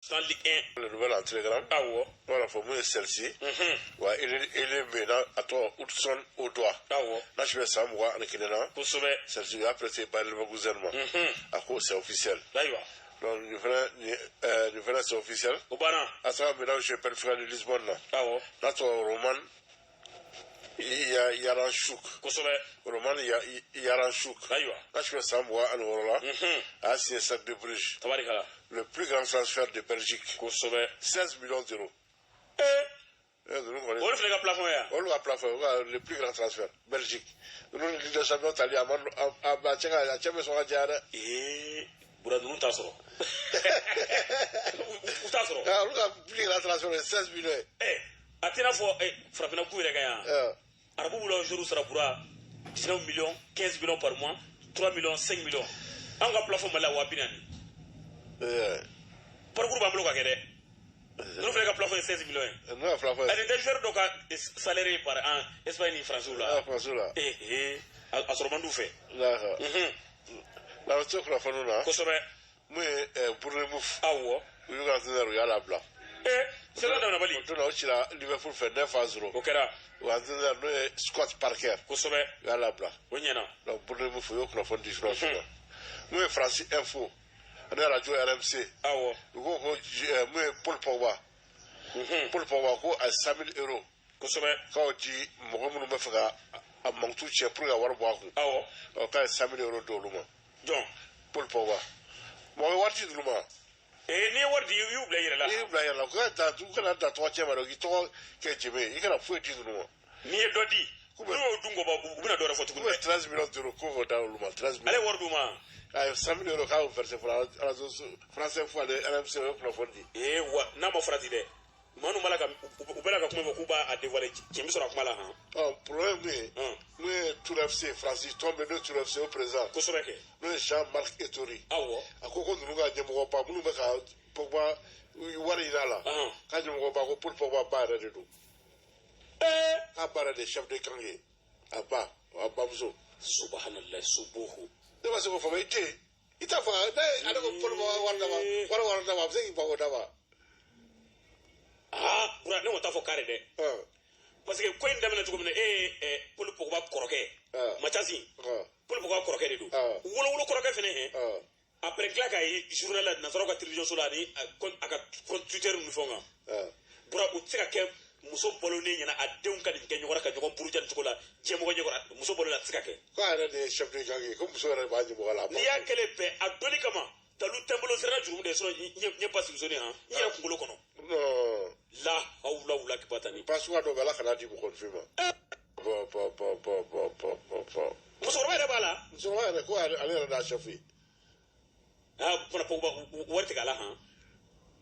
Sans Ligue 1. Le nouvel entraîneur. Awɔ. Voilà, fɔ mun ye Chelsea. Wa ele bɛ na, a tɔgɔ Hudson Odoi. N'a si bɛ san 21 na. Chelsea y'a prêté Bayer Leverkusen ma. A ko c'est officiel. Donc nin fana nin fana c'est officiel. O banna. A sera maintenant chez Benfica de Lisbonne na. N'a tɔgɔ Roman Yaranchuk. Roman Yaranchuk. N'a si bɛ san 26 la. A y'a signé Cercle de Bruges. Le plus grand transfert de Belgique. 16 millions d'euros. Ninnu kɔni. Olu fana ka plafond ye yan. Olu ka plafond, olu ka le plus grand transfert Belgique. Ninnu ni Ligue des Champions tali, a ma a cɛ ka a cɛ bɛ sɔn ka diya dɛ. Ee, Bura, ninnu t'a sɔrɔ. U t'a sɔrɔ. Ah, olu ka plus grand transfert ye 16 millions. A tɛna fɔ farafinna k'u yɛrɛ kan yan. Arabu b'u la jour sara, Bura, 19 millions, 15 millions par mois, 3 millions, 5 millions. An ka plafond Mali la, 40 000. Parcours b'an bolo ka kɛ dɛ. Ninnu fana ka plafond ye 16 millions ye. Ninnu ka plafond ye. Ani tɛ joueur dɔ ka salaire ye par an Espagne ni France la. Ah, France la. Ee, a sɔrɔ man d'u fɛ. D'accord. N'an bɛ to kunnafoniw na. Mun ye Bournemouth. U y'u ka entraîneur, u y'a labila. Ee, saison daminɛ bali. O donna, o cira Liverpool fɛ 9-0. O kɛra. U ka entraîneur, n'o ye Scott Parker. U y'a labila. O ɲɛna. Donc Bournemouth, u y'o kunnafoni di journal na. Mun ye France Info ani radio RMC. U ko mun ye Paul Pogba. Paul Pogba ko a ye 100 000 euros. K'o di mɔgɔ minnu bɛ fɛ ka a mankutu tiɲɛ pour que ka wari bɔ a kun. Ɔ, k'a ye 100 000 euros d'olu ma. Jɔn? Paul Pogba. Mɔgɔ bɛ wari ci ninnu ma. Ee, n'i ye wari di, i y'u bila i yɛrɛ la. I y'u bila i yɛrɛ la. Ko ka dan, u kana dan tɔgɔ tiɲɛ ma dɛ, k'i tɔgɔ kɛ jɛmɛ ye, i kana foyi di ninnu ma. N'i ye dɔ di, n'u y'o dun kɔ ban, u bɛna dɔ wɛrɛ fɔ K'u tuguni bɛ dɛ. 13 millions d'euros k'o k'o da olu ma, 13 Ale millions. ye wari d'u ma. A ye 100 000 euros k'a y'o versé fɔlɔ radio France Info ale RMC, o ye kunnafoni di. Ee wa, n'a ma farati dɛ, maa ninnu b'a la ka u bɛ la ka kuma fɔ k'u b'a dévoiler, tiɲɛ bɛ sɔrɔ a kuma la han. Ɔ, problème min ye, mun ye Tour FC, France tɔn bɛ, n'o ye Tour FC, o président. Kosɛbɛ kɛ. N'o ye Jean-Marc Ettori. A ko ko ninnu ka ɲɛmɔgɔba minnu bɛ ka Pogba wari ɲini a la. K'a ɲɛmɔgɔba ko Paul Pogba ba yɛrɛ de don. K'a ba yɛrɛ de ye chef de gang ye. A ba, a bamuso. Subhanallah, subuhu. Ne ma se k'o faamu, i den. I t'a fɔ ne ye ale ko Paul Pogba wari d'a ma, wari d'a ma, a bɛ se k'i ban k'o d'a ma. Aa Bura, ne ko t'a fɔ k'are dɛ. Parce que ko in daminɛ cogo min na, e ye Paul Pogba kɔrɔkɛ. Mathias. Paul Pogba kɔrɔkɛ de don. Wolo kɔrɔkɛ fɛnɛ hɛn. Après tila k'a ye journal la, nansaraw ka télévision so la, ani a ka compte Twitter ninnu fɛnw kan. Bura, o tɛ se ka kɛ muso balolen ɲɛna, a denw ka nin kɛ ɲɔgɔn na, ka ɲɔgɔn buruja nin cogo la diɲɛmɔgɔ ɲɛkɔrɔ, muso balolen, a tɛ se ka kɛ. K'a yɛrɛ de ye chef de gang ye, ko muso yɛrɛ de b'a ɲɛmɔgɔ la. N'i y'a kɛlen bɛn a dɔnni kama, dalu tɛ n bolo, sera jurumu de ye, sinon n ye basi muso han n yɛrɛ kunkolo kɔnɔ. Non. La hawla wala quwwata ni. Basuga dɔ bɛ, Ala kana di mɔgɔninfin ma. Bɔn bɔn bɔn bɔn bɔn bɔn bɔn bɔn. Musokɔrɔba yɛrɛ b'a la. Musokɔrɔba yɛrɛ ko ale yɛrɛ de y'a chef ye. Aa, fana Pogba wari tigɛ a la han.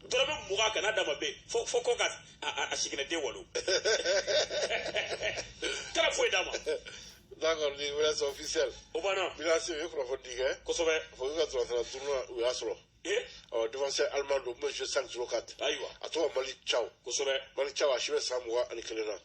Dɔrɔmɛ 20 kana d'a ma bɛ fo ko ka a siginɛden walo. Kana foyi d'a ma. D'accord, ni wele c'est officiel. O banna. Milan AC, u ye kunnafoni di kɛ. Fo k'u ka ntolantanna duurunan, u y'a sɔrɔ. Ɔ, défenseur allemand don, mun bɛ jouer 5-04. A tɔgɔ Malick Thiaw. Malick Thiaw, a si bɛ san 21 na.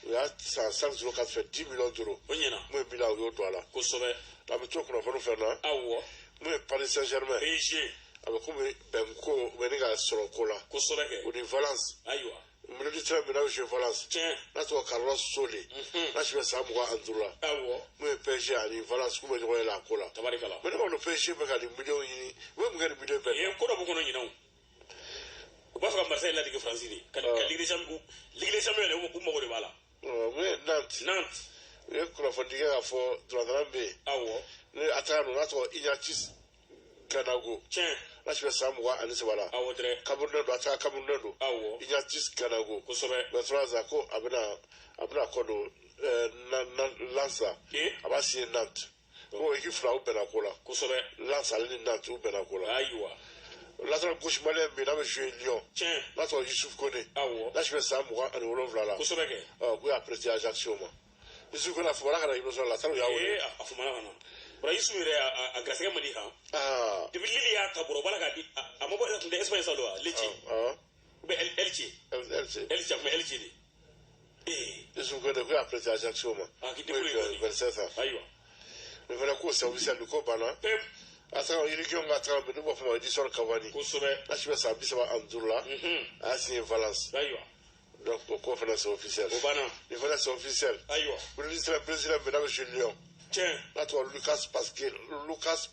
U y'a san 504 fɛ 10 millions d'euros. O ɲɛna. Mun ye Milan, u y'o don a la. An bɛ to kunnafoni fɛn na. Mun ye Paris Saint-Germain. PSG. A bɛ komi bɛnko u bɛ ne ka sɔrɔ ko la. Kosɛbɛ kɛ. O ni Valence. Milieu de terrain min n'a bɛ jouer Valence. N'a tɔgɔ Carlos Soler. N'a si bɛ san 25 la. Mun ye PSG ani Valence, k'u bɛ ɲɔgɔn ye la a ko la. Mais ne b'a dɔn PSG bɛ ka nin miliyɔn ɲini. U bɛ mun kɛ nin miliyɔn bɛɛ? Ee, ko dɔ b'u kɔnɔ ɲinɛ o. U b'a fɛ ka Marseille ladege France de. Ka Ligue des Champions, Ligue des Champions yɛrɛ, u mago de b'a la. Mun ye Nantes. Nantes. U ye kunnafoni di kɛ k'a fɔ ntolantanna min bɛ yen. Ni attaquant don, n'a tɔgɔ Ignatius Ganago. N'a si bɛ san 23 la. Awɔ dɛrɛ. Camerounais don, attaquant Camerounais don. Ignatius Ganago. 23 ans, ko a bɛna kɔ don Lens la. A b'a signé Nantes. Ko équipe fila, u bɛnna ko la. Lens ale ni Nantes, u bɛnna ko la. Latéral gauche malien min n'a bɛ jouer Lyon. N'a tɔgɔ Youssouf Kone. N'a si bɛ san 27 la. Kosɛbɛ kɛ. Ɔ, k'u y'a prêté Ajaccio ma. Youssouf Kone, a famana ka na équipe nationale la, san'u y'a wele. Ee, a famana ka na. Bura, Youssouf yɛrɛ, a garisɛgɛ man di han. Depuis Lille y'a ta, bɔrɔ, o b'a la k'a di, a ma bɔ, a tun tɛ Espagne sa don wa? Lecce. Ou bien Elche. Elche. Elche, a tun bɛ Elche de. Ee. Youssouf Kone, k'u y'a prêté Ajaccio ma. Ah, k'i débrouille kɔni. 27 ans. Ayiwa. Nin fana ko c'est officiel, ko banna. Pewu. A taga Uruguay ka taga min n'u b'a fɔ ma Edison Cavani. Kosɛbɛ. N'a si bɛ san 35 la. A y'a signé Valence. Ayiwa. Donc o ko fana c'est officiel. O banna. Nin fana c'est officiel. Ayiwa. Brésil bɛ n'a bɛ jouer Lyon. Tiɲɛ. N'a tɔgɔ Lucas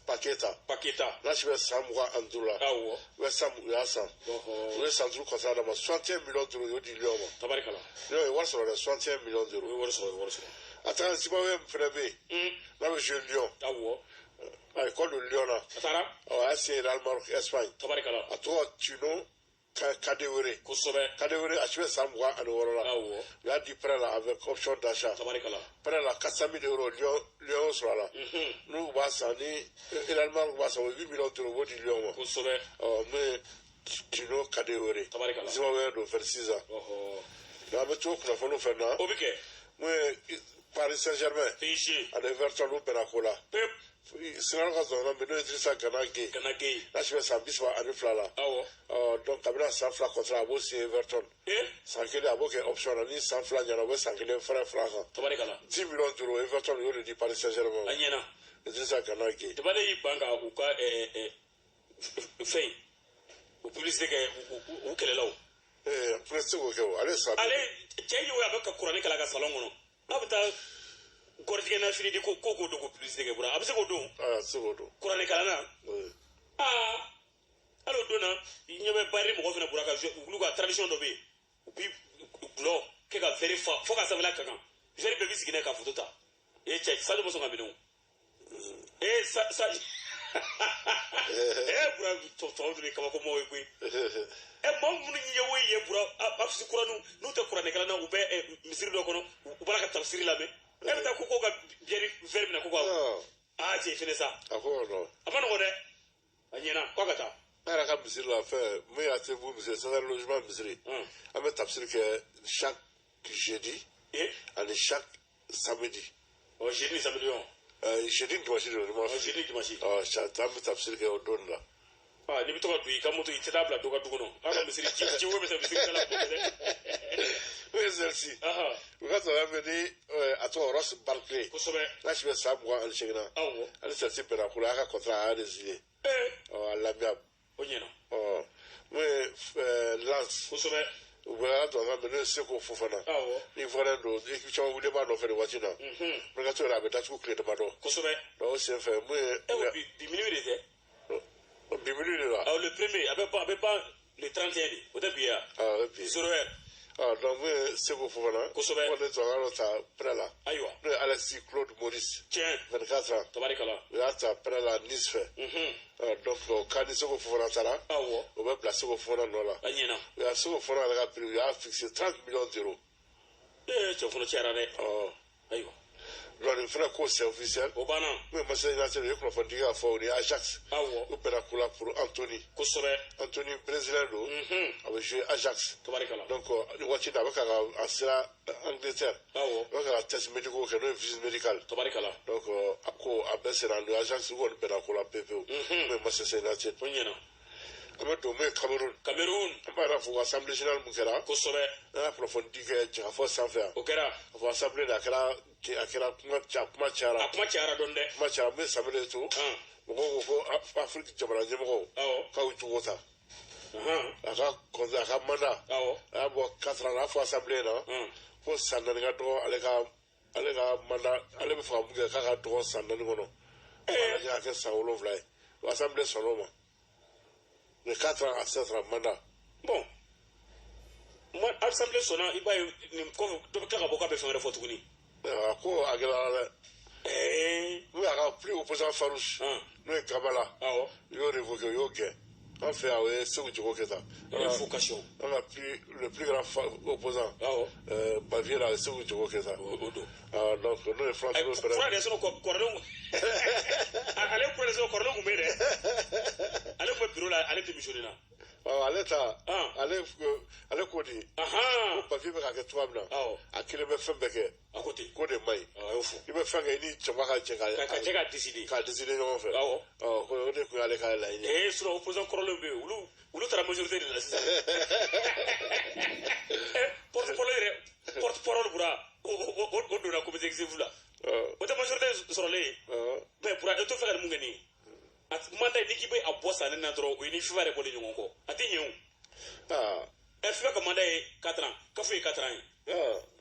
Paqueta. Paqueta. N'a si bɛ san 25 la. Awɔ. West Ham u y'a san. U ye san 5 contrat d'a ma 61 millions d'euros u y'o di Lyon ma. Tabarikala. Lyon ye wari sɔrɔ dɛ 61 millions d'euros. U ye wari sɔrɔ, u ye wari sɔrɔ. A taara Zimbabwe min fana bɛ yen. N'a bɛ jouer Lyon. Awɔ. A ye kɔ don Lyon na. A taara. Ɔ a y'a signé Real Maroc Espagne. Tabarikala. A tɔgɔ Tino Kadewere. Kosɛbɛ. Kadewere a si bɛ san 26 la. Awɔ. U y'a di prêt la avec option d'achat. Tabarikala. Prêt la 400 000 euros Lyon sɔrɔ a la. N'u b'a san ni Real Maroc b'a san o ye 8 millions d'euros u b'o di Lyon ma. Kosɛbɛ. Ɔ min ye Tino Kadewere. Tabarikala. Zimbabwe don 26 ans. Ɔhɔ. Donc an bɛ to kunnafoniw fɛn na. O bɛ kɛ. Mun ye Paris Saint-Germain. PSG. Ani Everton u bɛnna ko la. Pep. Sénégal ka zɔnna min n'o ye Idrissa Gana Gueye. Gana Gueye. N'a si bɛ san 32 la. Awɔ. Ɔ donc a bɛna san 2 contrat a b'o signé Everton. San 1 a b'o kɛ option na ni san 2 ɲɛna u bɛ san 1 fɛnɛ fara a kan. Tabarikala. 10 millions d'euros Everton y'o de di Paris Saint-Germain ma. A ɲɛna. Idrissa Gana Gueye. Debale y'i ban ka u ka fɛn u publicité kɛ u kɛlɛla o. Ee fɛnɛ tɛ se k'o kɛ o ale san. Ale cɛ y'o ye a bɛ ka kuranɛ kalan a ka salon kɔnɔ. N'a bɛ taa gɔrɔtigɛ na fini di ko k'o don ko publicité kɛ bura a bɛ se k'o don. A tɛ se k'o don. Kuranɛ kalanna. Aa hali o don na i ɲɛ bɛ Bayern mɔgɔ fana bɔra ka jouer olu ka tradition dɔ bɛ yen u bi gulɔ kɛ ka verre fa fo ka sanfɛla ka kan verre bɛɛ bɛ sigi n'a ye ka photo ta e cɛ Sadio ma sɔn ka minɛ o. E sa e bura tɔw dun ye kabako mɔgɔw ye koyi. E maa minnu ye o ye bura afisi kuraniw n'u tɛ kuranɛ kalan na u bɛ misiri dɔ kɔnɔ u b'a la ka tafsiri lamɛn. E bɛ taa ko ka biɛri verre minɛ ko ka aa cɛ fɛnɛ sa. A ko nɔ. A ma nɔgɔn dɛ. A ɲɛna k'a ka taa. Ne yɛrɛ ka misiri la fɛn min y'a Atebu misiri centre logement misiri. An bɛ tafsiri kɛ chaque jeudi. Ani chaque samedi. Ɔ jeudi ni samedi o. Jeudi ni dimanche de don. Jeudi ni dimanche. Ɔ an bɛ tafsiri kɛ o don de la. Ah, n'i bɛ to ka don i ka moto i tɛ taa bila dɔ ka du kɔnɔ. A ka misiri ji wo bɛ se misiri da la dɛ. O ye Chelsea. U ka sɔrɔ bɛ ni a tɔgɔ Ross Barkley. Kosɛbɛ. N'a si bɛ san 28 na. Awɔ. Ale Chelsea bɛnna ko la a y'a ka contrat a y'a résilié. Ɔ a lamɛn. O ɲɛna. Ɔ mun ye Lens. Kosɛbɛ. U bɛ ala dɔn mɛ n'o ye Seko Fofana. Awɔ. Ni fɔlen don équipe caman wulilen b'a nɔfɛ nin waati in na. Mercato yɛrɛ a bɛ datugu tile damadɔ. Kosɛbɛ. Donc o senfɛ mun ye. E ko bi minuit de tɛ. Bi minuit de la. Awɔ le premier a bɛ ban le 31 de o tɛ bi ye wa. Awɔ o ye bi ye. 0 heure. Ah, donc mun ye Seko Fofana. Kosɛbɛ. O de tun ka ta prêt la. Ayiwa. N'o ye Alexis Claude Maurice. Tiɲɛ. 24 ans. Tabarikala. U y'a ta prêt la Nice fɛ. Donc o ka ni Seko Fofana taara. Awɔ. O bɛ bila Seko Fofana nɔ la. A ɲɛna. U y'a Seko Fofana yɛrɛ ka prix u y'a fixé 30 millions d'euros. Ee cɛ fana cayara dɛ. Ɔ. Ayiwa. Donc nin fana ko c'est officiel. O banna. Mun ye Manchester United u ye kunnafoni di k'a fɔ o ni Ajax. Awɔ. U bɛnna ko la pour Anthony. Kosɛbɛ. Anthony brésilien don. A bɛ jouer Ajax. Tabarikala. Donc nin waati in na a bɛ ka a sera Angleterre. Awɔ. A bɛ ka test médicaux kɛ n'o ye visite médicale. Tabarikala. Donc a ko a bɛɛ sera ni Ajax u kɔni bɛnna ko la pewu pewu. Mun ye Manchester United. O ɲɛna. An bɛ don mun ye Cameroun. Cameroun. An b'a yɛrɛ fɔ assemblée générale mun kɛra. Kosɛbɛ. An y'a kunnafoni di kɛ Jɛkafɔ sanfɛ yan. O kɛra. A fɔ assemblée la a kɛra kuma cayara. A kuma cayara dɔɔni dɛ. Kuma cayara mun ye Samuel Eto'o. Mɔgɔw ko ko Afiriki jamana ɲɛmɔgɔw. Awɔ. K'aw jogo ta. A ka a ka mandat. Awɔ. A y'a bɔ 4 ans a fɔ assemblée na. Ko san 4 ka dɔgɔ ale ka mandat ale bɛ fɛ ka mun kɛ k'a ka dɔgɔ san 4 kɔnɔ. A kɛ san 7 ye. Assemblée sɔnn'o ma. De 4 ans à 7 ans mandat. Bon. Moi, assemblée sɔnna i b'a ye nin kɔfɛ dɔ bɛ tila ka bɔ k'a bɛ fɛn wɛrɛ fɔ tuguni. A ko a gɛlɛyara dɛ. N'u y'a ka plus opposant farouche. N'o ye Kabala. Awɔ. U y'o révoqué u y'o gɛn. An fɛ yan o ye Segu Jogo Keyita. Révocation. An ka le plus grand opposant. Awɔ. Bavier la Segu Jogo Keyita. O don. Donc n'o ye Franck Fere. Fura de sɔrɔ kɔrɔlenw. Ale kura de sɔrɔ kɔrɔlenw kun bɛ yen dɛ. Ale kun bɛ bureau la ale démissionné na. Ale ta ale ko de. Ko Bavier bɛ ka kɛ cogoya min na. A kelen bɛ fɛn bɛɛ kɛ. A ko ten. Ko de man ɲi. A y'o fɔ. I bɛ fɛn kɛ i ni jama ka jɛ ka. Ka jɛ ka décider. Ka décider ɲɔgɔn fɛ. Awɔ. Ɔ o de kun y'ale ka laɲini ye. Ee sinon opposant kɔrɔlenw bɛ yen olu taara majorité de la sisan. Porte parole yɛrɛ porte parole bɔra o donna comité exécutif la. O tɛ majorité sɔrɔlen ye. Bɛɛ bɔra e t'o fɛ ka mun kɛ nin ye. A mandat n'i k'i bɛ a bɔ san na dɔrɔn, o ye ni FIFA yɛrɛ bɔlen ɲɔgɔn kɔ, a tɛ ɲɛ o. Ɛ, FIFA ka mandat ye 4 ans, CAF ye 4 ans ye.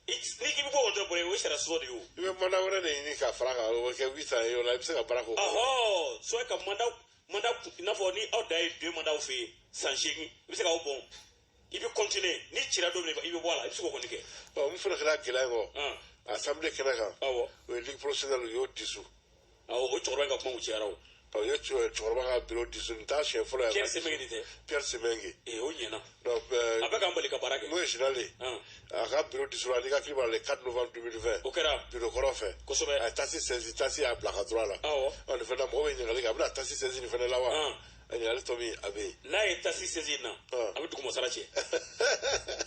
N'i k'i bɛ bɔ o dɔrɔn, o ye sariya sɔsɔ de ye o. I bɛ mandat wɛrɛ de ɲini ka fara kan, o bɛ kɛ 8 ans ye, o la i bɛ se ka baara k'o kɔnɔ. Ɔhɔ, soit ka mandat i n'a fɔ ni aw dan ye 2 mandats fɛ yen, san 8, i bɛ se k'aw bɔn, i bɛ continuer, ni cira don min i bɛ bɔ a la, i bɛ se k'o kɔni kɛ. Ɔ, mun fana kɛra gɛlɛya ye kɔ assemblée kɛnɛ kan, o ye ligue professionnelle, u y'o dissous. Awɔ, o cɛkɔrɔba in ka kuma kun cayara o. Ɔ, u ye cɛkɔrɔba ka bureau dissous, nin t'a siɲɛ fɔlɔ ye. Pierre Semengue de tɛ? Pierre Semengue. Ee, o ɲɛna. Donc a bɛ k'an bali ka baara kɛ. Mun ye général ye, a ka bureau dissous la, n'i ka hakili b'a la, le 4 novembre 2020. O kɛra. Bureau kɔrɔ fɛ. Kosɛbɛ. A ye tasi saisi, tasi y'a bila ka droit la. Awɔ. Ɔ, nin fana mɔgɔ bɛ ɲininkali kɛ, a bɛna tasi saisi nin fana la wa? A ɲininkali tɔ min a bɛ yen. N'a ye tasi saisi na, a bɛ dugumasara cɛ.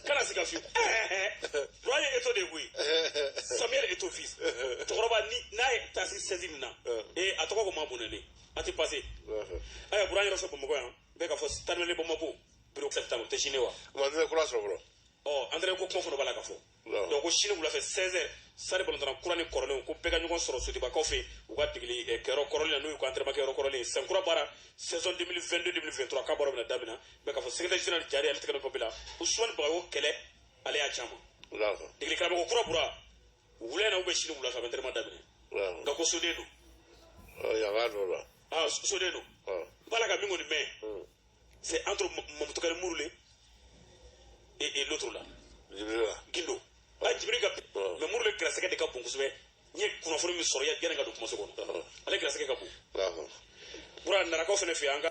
Kana sika fiyewu. Bura ye Eto'o de ye koyi. Samuel Eto'o fils. Cɛkɔrɔba ni n'a ye tasi saisi nin na, ee, a tɔgɔ ko ma bon ne. A tɛ passé. Ayiwa, Bura, an yɛrɛ fɛ Bamakɔ yan, bɛɛ k'a fɔ Stade Malien Bamako bureau septembre, o tɛ sini wa? Ma entraîneur kura sɔrɔ fɔlɔ. Ɔ, entraîneur ko kuma fana b'a la ka fɔ. Donc ko sini wula fɛ 16h, Stade balontan kura ni kɔrɔlenw, ko bɛɛ ka ɲɔgɔn sɔrɔ Sotibakaw fɛ u ka degeli kɛyɔrɔ kɔrɔlen na, n'o y'u ka entraînement kɛyɔrɔ kɔrɔlen ye. Sankura baara saison 2022 2023 k'a baara bɛna daminɛ. Bɛɛ k'a fɔ secrétaire général Jari, ale tɛgɛ nɔ la, Ousmane Bagayogo kɛlɛ, ale y'a caman. Degeli karamɔgɔ kura Bura, wula in na ou bien sini wula fɛ, a bɛ entraînement daminɛ. Nka ko soden don. Yanga dɔ la. Ah, soden don. N b'a la ka min kɔni mɛn, c'est entre Mamutukali Murule et l'autre là. Jibril. Gindo. Ah, Jibril ka, mais Murule gɛrɛsɛgɛ de ka bon kosɛbɛ. N ye kunnafoni min sɔrɔ yanni ka don kumaso kɔnɔ. Ale gɛrɛsɛgɛ ka bon. Bura, Narakaw fana fɛ yan, an ka